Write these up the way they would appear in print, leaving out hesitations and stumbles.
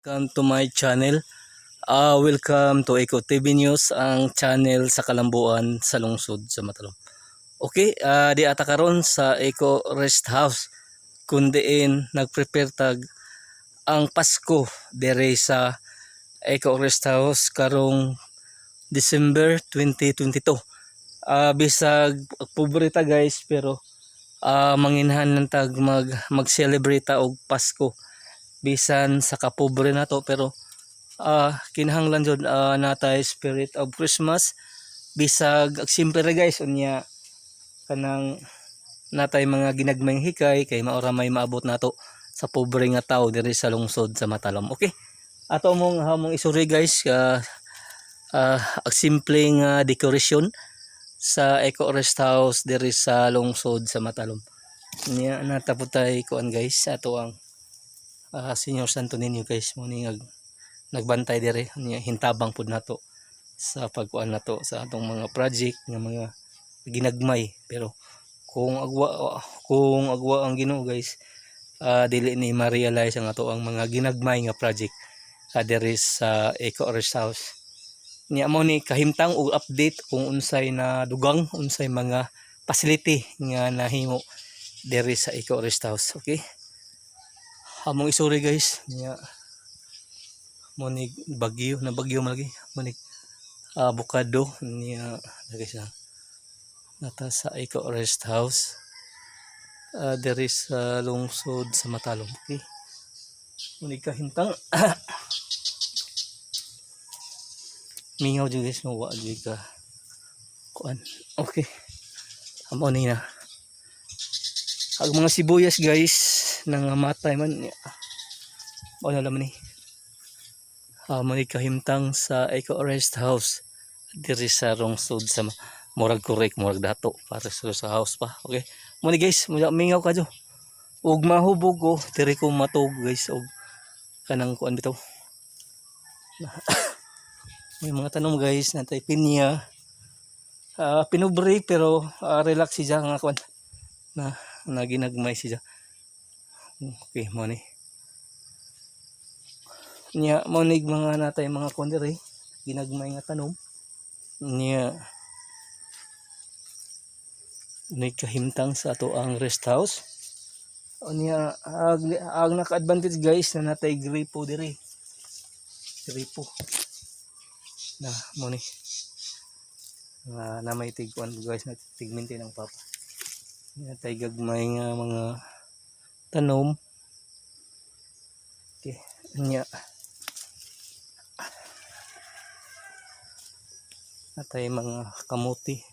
Welcome to my channel. Welcome to Eco TV News, ang channel sa Kalambuan sa lungsod sa Matalom. Okay, di ata karon sa Eco Rest House kun diin nagprepare tag ang Pasko dere sa Eco Rest House karong December 2022. Bisag pobre ta, guys, pero manginhan lang tag mag-celebrate ta og Pasko bisan sa kapobre nato, pero kinahanglan jud natay spirit of Christmas bisag simple ra, guys. Unya kanang natay mga ginagmayng hikay kay mao ra may maabot nato sa pobre nga tao diri sa lungsod sa Matalom. Okay, ato mong hamong isuri, guys, ang simple nga decoration sa Eco Rest House diri sa lungsod sa Matalom. Niya natapot tay kuan, guys, ato ang Senior Santo Niño, guys, mo ni nagbantay dire niya, hintabang pud nato sa pagkuan nato sa atong mga project nga mga ginagmay. Pero kung agwa ang Ginoo, guys, dili ni ma-realize ang ato ang mga ginagmay nga project diri sa Eco Rest House. Niya mo ni kahimtang og update kung unsay na dugang, unsay mga facility nga nahimo diri sa Eco Rest House. Okay, among isuri, guys. Niya mo ni bagyo na bagyo man lagi mo ni avocado niya lagi sa nata sa Eco Rest House diri sa lungsod sa Matalom. Okay, mo ni kahimtang. Mingaw jud, guys, no? Wa jud ka kuan. Okay, amo ni na ang mga sibuyas, guys, nangamatay man niya. Mao na laman ni mo ni kahimtang sa Eco Rest House diri sa lungsod sa murag correct, murag dato para sa house pa. Okay, mo ni, guys, mo mingaw kadyo ug mahubog ko diri ko matug, guys, og kanang kuan bitaw. May mga tanom, guys, natay pinya, pinubre pero relax siya nga kuan na na ginagmay siya. Okay, mo ni niya mo ni mga natay mga kuan diri, ginagmay nga tanom. Niya ni kahimtang sa ato ang rest house. O niya ag naka-advantage, guys, na natay gripo diri, gripo na mo ni nga na may tig-kuan, guys, na tigminti ng papa. Natay gagmay nga mga tanom. Okay, niya natay mga kamuti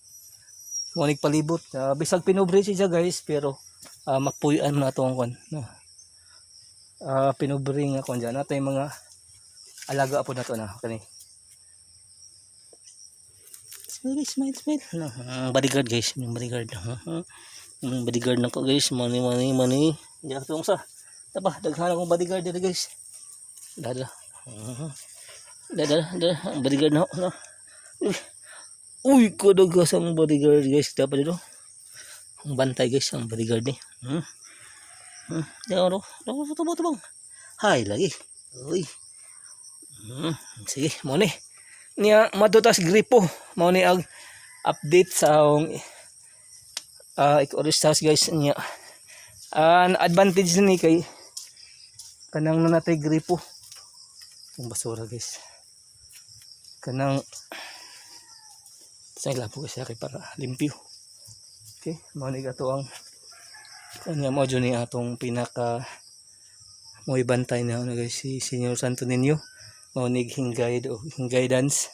mo palibot. Bisag pinubre siya, guys, pero mapuy-an na ato ang kuan no. Pinubre nga kuan dyan, natay mga alaga po nato na kani. Smile, smile, smile no, ang bodyguard, guys, yung bodyguard. Ang bodyguard na ko, guys. Money, money, money. Diyan itong sa taba, daghan akong bodyguard dito, guys. Dada dada dada, ang bodyguard na no. Uy, uy, kadagas ang bodyguard, guys. Dapat dito ang bantay, guys, ang bodyguard ni. Diyan ano, tubang tubang. Hay lagi. Uy. Sige, mo ni. Niya madutas gripo. Mao ni ang update sa akong Eco Rest House, guys, niya. Advantage ni kay kanang nanatay gripo. Ang basura, guys. Kanang sa ilapo kasi kay para limpyo. Okay, mao ni ato ang kanya mo ni atong pinaka mo'y bantay na ano, guys, si Senior Santo Niño, mao ni hinggay o guidance,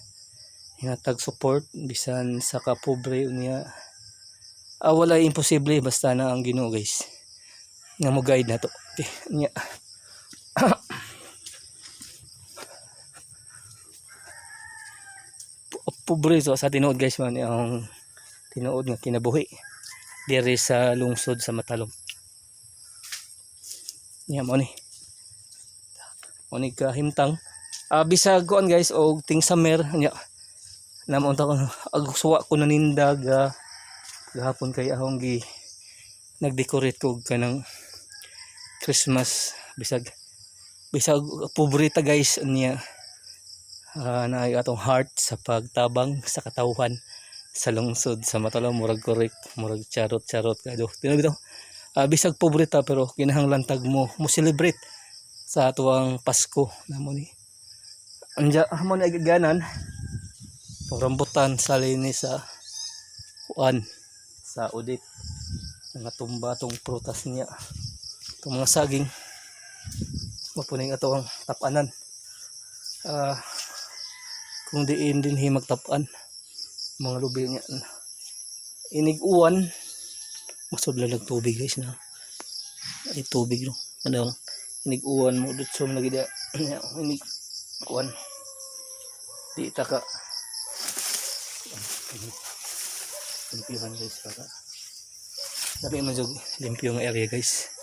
hinatag support bisan sa kapobre. Unya wala imposible basta na ang Ginoo, guys, nga mo guide na to. Okay, nya pobre so sa tinuod, guys, man ang tinuod nga kinabuhi diri sa lungsod sa Matalom. Nya mo ni kahimtang. Bisag kuan, guys, og ting summer nya namunta ko ag suwa ko nanindag gahapon kay akong gi nagdecorate ko og kanang Christmas bisag Bisag pobreta, guys, niya naay atong heart sa pagtabang sa katawhan sa lungsod sa Matalom. Murag correct, murag charot charot kado tinuod bitaw. Bisag pobreta pero kinahanglan tag mo celebrate sa atuang Pasko namo ni. Anja mo ni agiganan itong rambutan sa linis sa kuan sa udit nga tumba tong prutas niya, itong mga saging mapuning ato ang tapanan. Kung diin din magtapan mga lubi niya inig-uwan, masudla lang tubig, guys, na ay tubig, no? Ano, inig-uwan mo dito lagi dia inig kuan di ta ka limpyuhan, guys, para sabi mo jud limpyo nga area, guys,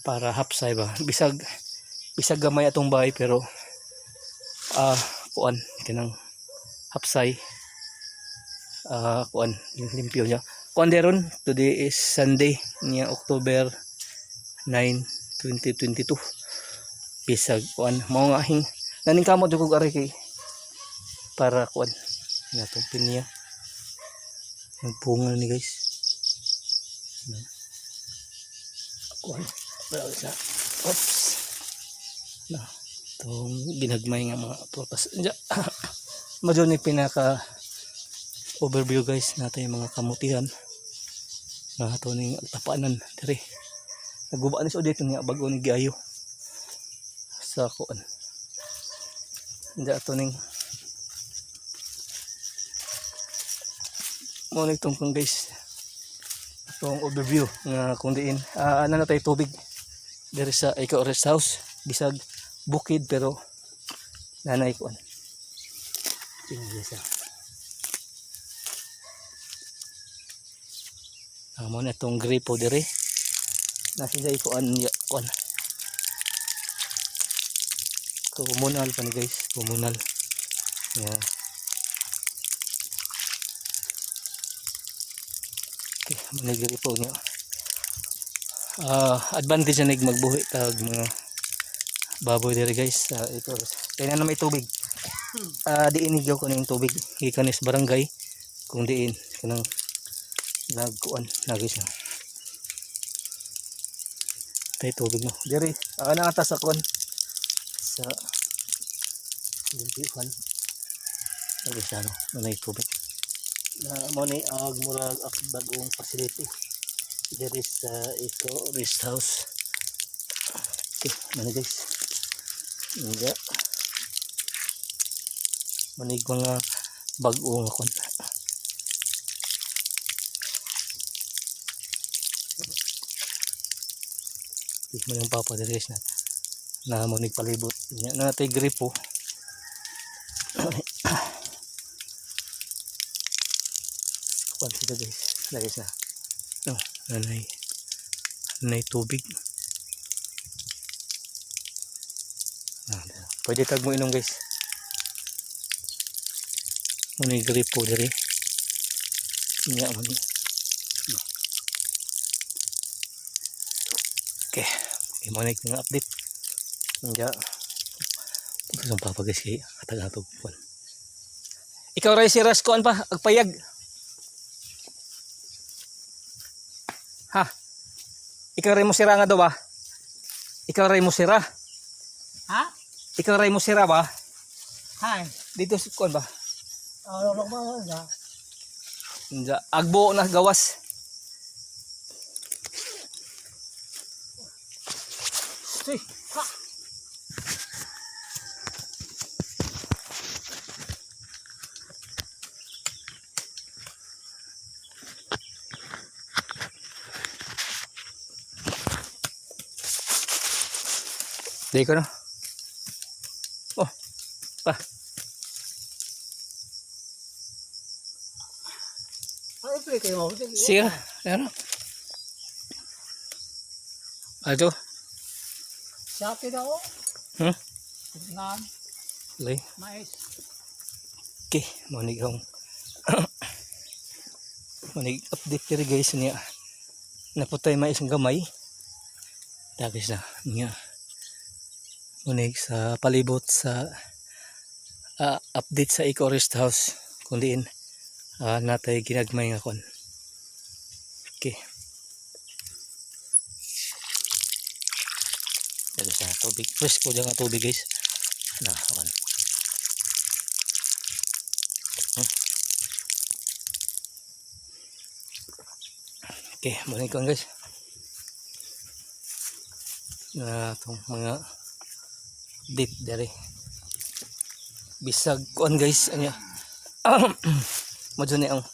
para hapsay ba. Bisag gamay atong bahay pero kuan kanang hapsay, kuan limpyo niya kuan deron. Today is Sunday niya, October 9, 2022. Bisag kuan mao nga ahing naning kamot jud kog ari kay para kuan nga tong pinya nagpunga ni, guys, na kuan wala sa oops na itong ginagmay nga mga prutas. Diya, madyo ni pinaka overview, guys, natin yung mga kamutihan na ito ning tapanan dire. Naguba ni sa dito niya, bago ni giayo sa kuan. Diya ato ning mo ni itong kung, guys, itong overview nga kung diin ano na tayo tubig diri sa Eco Rest House. Bisag bukid pero nanay kuan. Tingnan, guys, ah. Mo na itong gripo dire nasa jay kuan ya kuan komunal pa ni, guys, komunal, yeah. Okay, mo gripo niya. Advantage na magbuhi tag mga baboy dire, guys, sa ito kaya na may tubig. Diin gyud ko ning tubig gikan is barangay kung diin kanang nagkuan na, guys, na tay tubig, no? Diri na ata sa kuan sa limpihan na, guys, ano na may tubig na mo ni ag murag ak bagong facility diri sa Eco Rest House. Okay mani, guys. Nga manig mga bag-o nga kuan. Di mo yung papa diri, guys, na na mo palibot nya na natay gripo. Kuan sila, guys, lagi sa no nanay nanay tubig. Pwede tag mo inom, guys. Mo ni gripo diri nya mo ni. Okay, okay mo na yung update. Nya ito sa papa, guys, kay hatag ato kuan. Ikaw ray si Ras kuan pa agpayag ha. Ikaw ray mo sira nga daw ba? Ikaw ray mo sira. Ha? Ikaw ray mo sira ba? Hi. Dito sa kuan ba? Ano ba na? Nya, agbo na gawas. Si. Ha. Di ko no. Oh. Pa. Ay, play kayo mo. Sira. Ano? Ato. Siya daw. Nan, Lay. Mais. Okay, manig akong manig update diri, guys, niya. Naputay may isang gamay. Tapos na niya. Munig sa palibot sa update sa Eco Rest House kung diin natay ginagmay nga kon. Okay. Dito sa tubig. Fresh ko dyan nga tubig, guys. Na, kan. Okay, muna ko, guys. Na itong mga update dere. Bisag kuan, guys, anya. Mo ni ang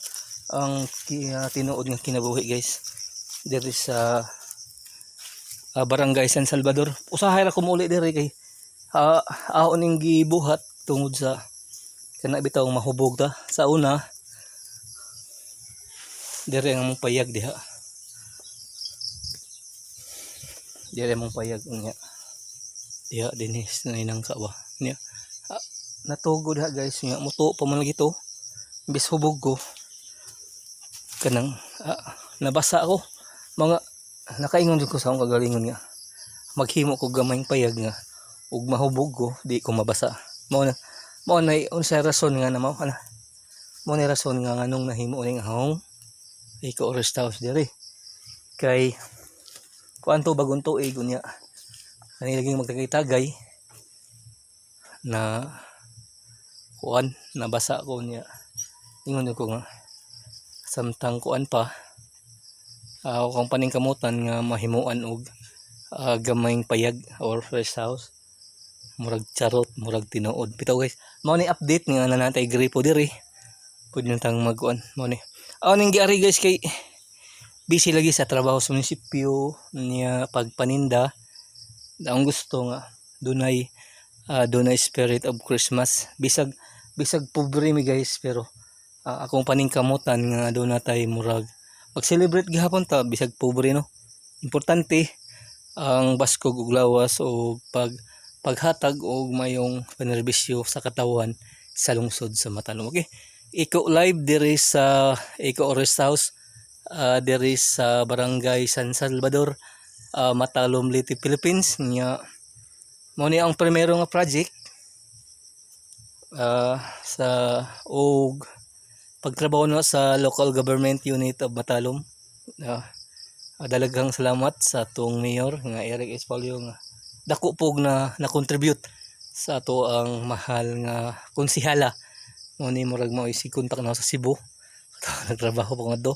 tinuod nga kinabuhi, guys. Diri sa Barangay San Salvador. Usahay ra ko muuli diri kay ako ning gibuhat tungod sa kana bitaw mahubog ta. Sa una diri ang among payag diha. Diri among payag niya. Diha dinhi sa nang ba. Niya. Natugo diha, guys, nga mutuo pa man lagi to. Imbis hubog ko kanang nabasa ako mga nakaingon jud ko sa akong kagalingon nga maghimo ko gamayng payag nga ug mahubog ko di ko mabasa. Mao na unsa rason nga na mao ana, mao ni rason nga nganong nahimo ning ahong Eco Rest House diri kay kuan to, bagong tuig unya kani laging magtagay-tagay na kuan, nabasa ko niya. Ingon ko nga samtang kuan pa ako kang paningkamutan nga mahimuan og gamayng payag or rest house, murag charot, murag tinuod bitaw, guys. Mao ni update nga na natay gripo diri, pwede na tang magkuan. Mao ni aw ning giari, guys, kay busy lagi sa trabaho sa munisipyo niya, pagpaninda. Ang gusto nga dunay spirit of Christmas bisag pobre mi, guys, pero akong paningkamutan nga doon natay murag mag-celebrate gihapon ta bisag pobre, no? Importante ang baskog ug lawas o paghatag og mayong panerbisyo sa katawan sa lungsod sa Matalom. Okay. Eco Live diri sa Eco Rest House diri sa Barangay San Salvador, Matalom, Leyte, Philippines. Nya mao ni ang primero nga project sa og pagtrabaho na sa local government unit of Matalom. Dalaghang salamat sa atong mayor nga Eric Espalio nga dako pog na na-contribute sa ato ang mahal nga konsehala. Mo ni murag mao si kontak na sa Cebu, nagtrabaho pa nga do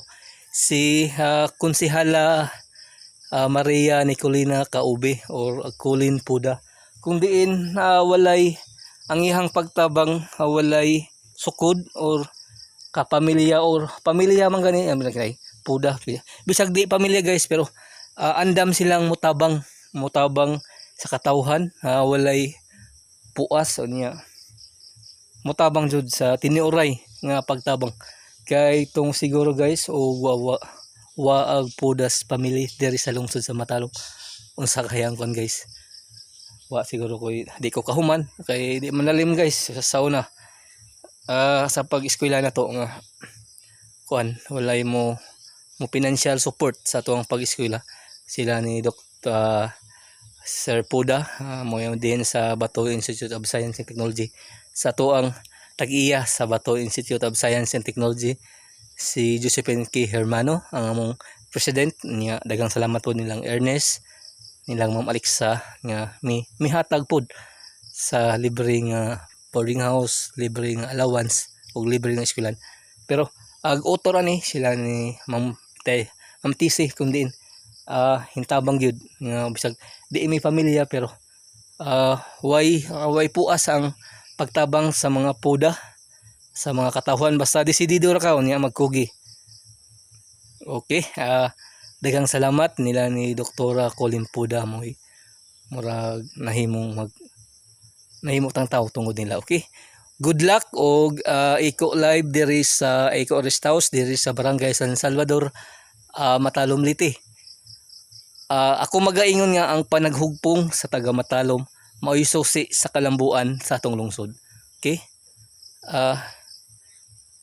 si Konsehala Maria Nicolina Kaubi or Colin Puda, kung diin walay ang iyang pagtabang, walay sukod or kapamilya or pamilya man gani kay Puda. Bisag di pamilya, guys, pero andam silang mutabang mutabang sa katawhan, walay puas o niya mutabang jud sa tiniuray nga pagtabang kay tong siguro, guys, o wa waag Pudas family diri sa lungsod sa Matalom. Unsa kaya ang kuan, guys? Wa siguro ko, di ko kahuman kay di manalim, guys, sa sauna sa pag-eskwela na to nga kuan, walay mo financial support sa tuang pag-eskwela sila ni Dr. Sir Puda, mo din sa Bato Institute of Science and Technology, sa tuang tag-iya sa Bato Institute of Science and Technology, si Josephine K. Hermano, ang among president niya. Daghang salamat po nilang Ernest, nilang Ma'am Alexa nga mi mihatag pod sa libre nga boarding house, libre nga allowance ug libre nga eskwelahan. Pero ag author ani sila ni Ma'am Te, Ma'am TC, kung diin hintabang gyud nga bisag di may pamilya pero way puas ang pagtabang sa mga Puda sa mga katawhan basta desidido ra ka niya magkugi. Okay, daghang salamat nila ni Doktora Colin Puda mo, murag nahimong mag nahimo tang tao tungod nila. Okay. Good luck og Eco Live diri sa Eco Rest House diri sa Barangay San Salvador, Matalom, Leyte. Ako magaingon nga ang panaghugpong sa taga Matalom mao'y susi sa kalambuan sa atong lungsod. Okay?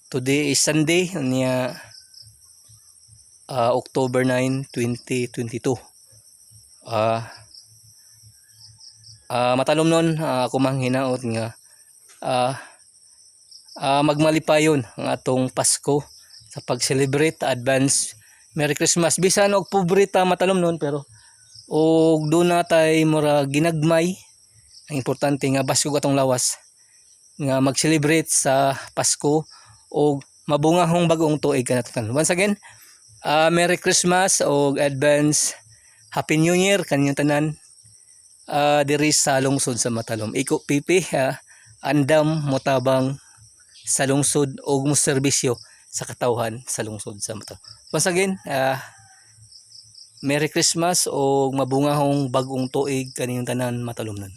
Today is Sunday niya, October 9, 2022. Matalom nun, ako mang hinaot nga magmalipayon ang atong Pasko sa pag-celebrate. Advance Merry Christmas bisan og pobre ta, matalom nun, pero og duna tay mura ginagmay, ang importante nga baskog atong lawas nga mag-celebrate sa Pasko og mabungahong bagong tuig kanato tanan. Once again, Merry Christmas og advance Happy New Year kaninyong tanan diri sa lungsod sa Matalom. Iko Pipi, andam motabang sa lungsod og moserbisyo sa katawhan sa lungsod sa Matalom. Once again, Merry Christmas og mabungahong bagong tuig kaninyong tanan, matalomnon.